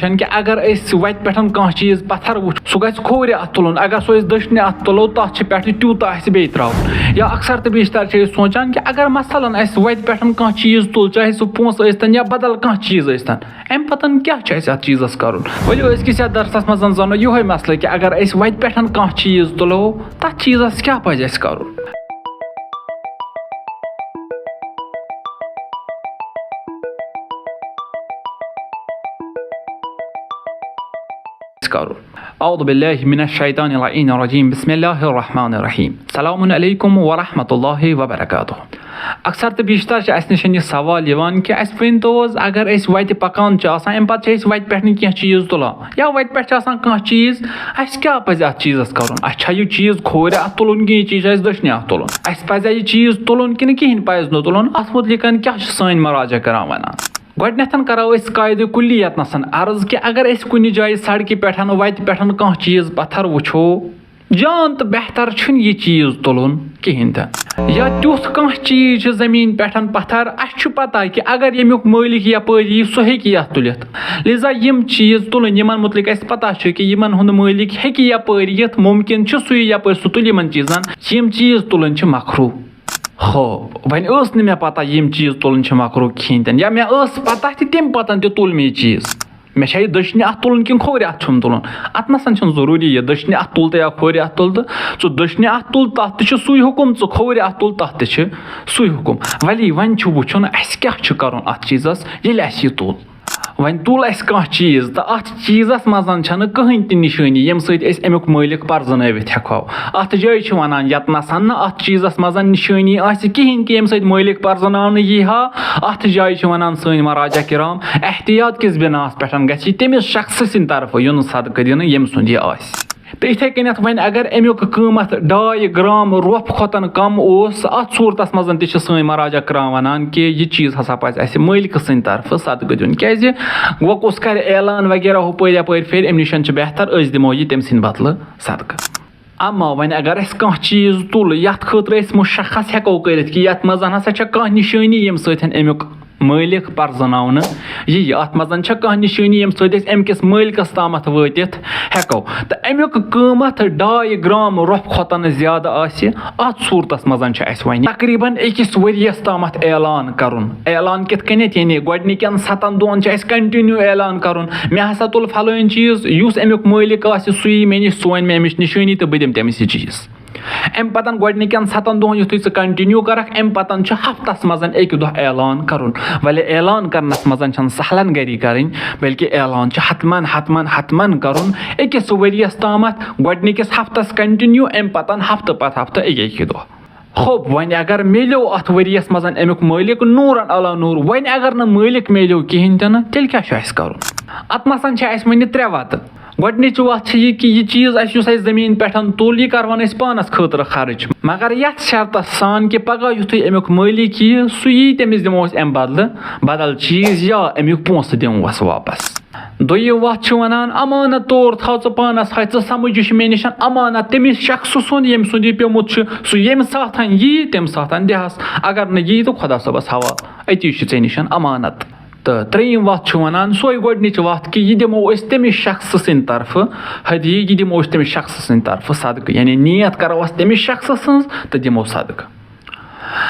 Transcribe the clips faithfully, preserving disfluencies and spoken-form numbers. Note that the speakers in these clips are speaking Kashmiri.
چھَنہٕ کہِ اگر أسۍ وَتہِ پٮ۪ٹھ کانٛہہ چیٖز پَتھر وٕچھ، سُہ گژھِ کھوورِ اَتھٕ تُلُن۔ اگر سُہ أسۍ دٔچھنہِ اَتھٕ تُلو، تَتھ چھِ پٮ۪ٹھٕ تیوٗتاہ اَسہِ بیٚیہِ ترٛاوُن۔ یا اکثر تہٕ بیشتر چھِ أسۍ سونٛچان کہِ اگر مثلاً اَسہِ وَتہِ پٮ۪ٹھ کانٛہہ چیٖز تُل، چاہے سُہ پونٛسہٕ ٲسۍتَن یا بدل کانٛہہ چیٖز ٲسۍتَن، اَمہِ پَتَن کیٛاہ چھُ اَسہِ اَتھ چیٖزَس کَرُن؟ ؤلِو، أزکِس یَتھ درسَس منٛز زَنو یِہوٚے مسلہٕ کہِ اگر أسۍ وَتہِ پٮ۪ٹھ کانٛہہ چیٖز تُلو، تَتھ چیٖزَس کیٛاہ پَزِ اَسہِ کَرُن؟ کرو۔ اعوذ باللہ من الشیطان اللعین الرجیم۔ بسم اللہ الرحمن الرحیم۔ السلام علیکم ورحمۃ اللہ وبرکاتہ۔ اکثر تہٕ بیشتر چھِ اَسہِ نِش یہِ سوال یِوان کہِ اَسہِ ؤنۍ تو حظ، اگر أسۍ وَتہِ پَکان چھِ آسان، اَمہِ پَتہٕ چھِ أسۍ وَتہِ پٮ۪ٹھ نہٕ کینٛہہ چیٖز تُلان یا وَتہِ پٮ۪ٹھ چھِ آسان کانٛہہ چیٖز، اَسہِ کیٛاہ پَزِ اَتھ چیٖزَس کَرُن؟ اَسہِ چھا یہِ چیٖز کھورِ اَتھ تُلُن کِنہٕ یہِ چیٖز چھُ اَسہِ دٔچھنہِ اَتھ تُلُن؟ اَسہِ پَزِ یہِ چیٖز تُلُن کِنہٕ کِہیٖنۍ پَزِ نہٕ تُلُن؟ اَتھ مُتعلِقَن کیٛاہ چھِ سٲنۍ مراجع کران وَنان؟ گۄڈٕنٮ۪تھ کرو أسۍ قاعدٕ کُلی یَتنَسَن عرض کہِ اگر أسۍ کُنہِ جایہِ سڑکہِ پٮ۪ٹھ، وَتہِ پٮ۪ٹھ کانٛہہ چیٖز پَتھر وٕچھو، جان تہٕ بہتر چھُنہٕ یہِ چیٖز تُلُن کِہیٖنۍ تہِ۔ یا تیُتھ کانٛہہ چیٖز چھُ زٔمیٖن پٮ۪ٹھ پَتھر، اَسہِ چھُ پَتہ کہِ اگر ییٚمیُک مٲلِک یَپٲرۍ یی، سُہ ہیٚکہِ یَتھ تُلِتھ۔ لہذا یِم چیٖز تُلٕنۍ، یِمَن مُتعلِق اَسہِ پَتہ چھُ کہِ یِمَن ہُنٛد مٲلِک ہیٚکہِ یَپٲرۍ یِتھ، مُمکِن چھُ سُے یَپٲرۍ سُہ تُلہِ یِمَن چیٖزَن، یِم چیٖز تُلٕنۍ چھِ مکروہ۔ ہو، وۄنۍ ٲس نہٕ مےٚ پَتہ یِم چیٖز تُلٕنۍ چھِ مکروہ کِہیٖنۍ تہِ نہٕ، یا مےٚ ٲس پَتہ تہِ، تَمہِ پَتَن تہِ تُل مےٚ یہِ چیٖز۔ مےٚ چھا یہِ دٔچھنہِ اَتھٕ تُلُن کِنہٕ کھوورِ اَتھٕ چھُم تُلُن؟ اَتھ نَسَن چھُنہٕ ضروٗری یہِ دٔچھنہِ اَتھٕ تُل تہٕ یا کھوورِ اَتھٕ تُل تہٕ۔ ژٕ دٔچھنہِ اَتھٕ تُل، تَتھ تہِ چھُ سُے حُکُم، ژٕ کھوورِ اَتھٕ تُل، تَتھ تہِ چھُ سُے حُکُم۔ ولی وۄنۍ چھُ وٕچھُن اَسہِ کیٛاہ چھُ کَرُن اَتھ چیٖزَس، ییٚلہِ اَسہِ یہِ تُل۔ وۄنۍ تُل اَسہِ کانٛہہ چیٖز تہٕ اَتھ چیٖزَس منٛز چھَنہٕ کٕہٕنۍ تہِ نِشٲنی ییٚمہِ سۭتۍ أسۍ اَمیُک مٲلِک پَرزٕنٲوِتھ ہٮ۪کہو۔ اَتھ جایہِ چھِ وَنان یَتنَسَن نہٕ اَتھ چیٖزَس منٛز نِشٲنی آسہِ کِہیٖنۍ کہِ ییٚمہِ سۭتۍ مٲلِک پَرزٕناونہٕ یی ہا، اَتھ جایہِ چھِ وَنان سٲنۍ مراجع کِرام، احتیاط کِس بِناہَس پٮ۪ٹھ گژھِ تٔمِس شخصہٕ سٕنٛدِ طرفہٕ یُن صدقہٕ دِنہٕ ییٚمہِ سُنٛد یہِ آسہِ۔ تہٕ یِتھَے کٔنٮ۪تھ وۄنۍ اگر اَمیُک قۭمَتھ ڈاے گرام رۄپھ کھۄتَن کَم اوس، اَتھ صوٗرتَس منٛز تہِ چھِ سٲنۍ مراجع کران وَنان کہِ یہِ چیٖز ہسا پَزِ اَسہِ مٲلکہٕ سٕنٛدِ طرفہٕ صدقہٕ دیُن، کیٛازِ وۄنۍ کُس کَرِ اعلان وغیرہ ہُپٲرۍ یَپٲرۍ پھِرِ، اَمہِ نِش چھُ بہتر أسۍ دِمو یہِ تٔمۍ سٕنٛدِ بدلہٕ صدقہٕ۔ اما وۄنۍ اگر اَسہِ کانٛہہ چیٖز تُل، یَتھ خٲطرٕ أسۍ مُشخص ہٮ۪کو کٔرِتھ کہِ یَتھ منٛز ہسا چھےٚ کانٛہہ نِشٲنی ییٚمہِ سۭتۍ اَمیُک مٲلِک پرزناونہٕ یِیہِ، اَتھ منٛز چھےٚ کانٛہہ نِشٲنی ییٚمہِ سۭتۍ أسۍ اَمہِ کِس مٲلکَس تامَتھ وٲتِتھ ہٮ۪کو۔ تہٕ اَمیُک قۭمَتھ ڈاے گرام رۄپھ کھۄتَن زیادٕ آسہِ، اَتھ صوٗرتَس منٛز چھُ اَسہِ وۄنۍ تقریٖباً أکِس ؤریَس تامَتھ اعلان کَرُن۔ اعلان کِتھ کٔنٮ۪تھ؟ یعنی گۄڈٕنِکٮ۪ن سَتَن دۄہَن چھُ اَسہِ continue اعلان کَرُن، مےٚ ہسا تُل فلٲنۍ چیٖز، یُس اَمیُک مٲلِک آسہِ، سُہ یی مےٚ نِش، سُہ وَنہِ مےٚ اَمِچ نِشٲنی تہٕ بہٕ دِمہٕ تٔمِس یہِ چیٖز۔ اَمہِ پَتَن گۄڈٕنِکٮ۪ن سَتَن دۄہَن یُتھُے ژٕ continue کَرَکھ، اَمہِ پَتَن چھُ ہفتَس منٛز اَکہِ دۄہ اعلان کَرُن۔ وَلہِ اعلان کَرنَس منٛز چھَنہٕ سہلن گٔری کَرٕنۍ، بلکہِ اعلان چھُ حتماً، حتماً، حتماً کَرُن أکِس ؤریَس تامَتھ، گۄڈٕنِکِس ہفتَس continue، اَمہِ پَتَن ہفتہٕ پَتہٕ ہفتہٕ اَکہِ اَکہِ دۄہ۔ خوب، وۄنۍ اگر میلیو اَتھ ؤریَس منٛز اَمیُک مٲلِک نوٗرَن علی نوٗر، وۄنۍ اگر نہٕ مٲلِک میلیو کِہیٖنۍ تہِ نہٕ، تیٚلہِ کیٛاہ چھُ اَسہِ کَرُن؟ اَتھ منٛز چھِ اَسہِ وۄنہِ ترٛےٚ وَتہٕ۔ گۄڈٕنِچ وَتھ چھِ یہِ کہِ یہِ چیٖز اَسہِ یُس اَسہِ زٔمیٖن پٮ۪ٹھ تُل، یہِ کَرون أسۍ پانَس خٲطرٕ خرٕچ، مگر یَتھ شرطَس سان کہِ پَگاہ یُتھُے اَمیُک مٲلِک یِیہِ، سُہ یی، تٔمِس دِمو أسۍ اَمہِ بدلہٕ بدل چیٖز یا اَمیُک پونٛسہٕ دِموس واپَس۔ دوٚیِم وَتھ چھِ وَنان، اَمانَت طور تھاو ژٕ پانَس، ہاے ژٕ سَمٕجھ، یہِ چھُ مےٚ نِش اَمانَت تٔمِس شخصہٕ سُنٛد، ییٚمہِ سُنٛد یہِ پیوٚمُت چھُ، سُہ ییٚمہِ ساتَن یی، تَمہِ ساتَن دِہَس، اگر نہٕ یی تہٕ خۄدا صٲبَس حوالہٕ، أتی چھُ ژےٚ نِش اَمانَت۔ تہٕ ترٛیٚیِم وَتھ چھُ وَنان سۄے گۄڈٕنِچ وَتھ کہِ یہِ دِمو أسۍ تٔمِس شخصہٕ سٕنٛدِ طرفہٕ ہدیہِ، یہِ دِمو أسۍ تٔمِس شخصہٕ سٕنٛدِ طرفہٕ صدقہٕ، یعنی نیت کَرو أسۍ تٔمِس شخصہٕ سٕنٛز تہٕ دِمو صدقہٕ۔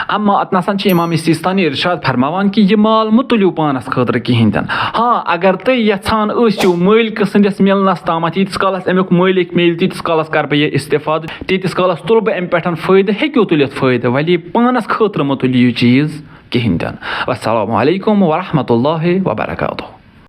اما اتنَسَن چھِ امام سیستانی ارشاد فرماوان کہِ یہِ مال مہٕ تُلِو پانَس خٲطرٕ کِہیٖنۍ تہِ نہٕ۔ ہاں، اگر تُہۍ یَژھان ٲسِو مٲلکہٕ سٕنٛدِس مِلنَس تامَتھ، ییٖتِس کالَس اَمیُک مٲلِک مِلہِ، تیٖتِس کالَس کَرٕ بہٕ یہِ استفادٕ، تیٖتِس کالَس تُلہٕ بہٕ اَمہِ پٮ۪ٹھ فٲیدٕ، ہیٚکِو تُلِتھ فٲیدٕ، ولی پانَس خٲطرٕ مہٕ تُلِو یہِ چیٖز کِہیٖنۍ تہِ نہٕ۔ والسلام علیکم ورحمۃ اللہ وبرکاتہ۔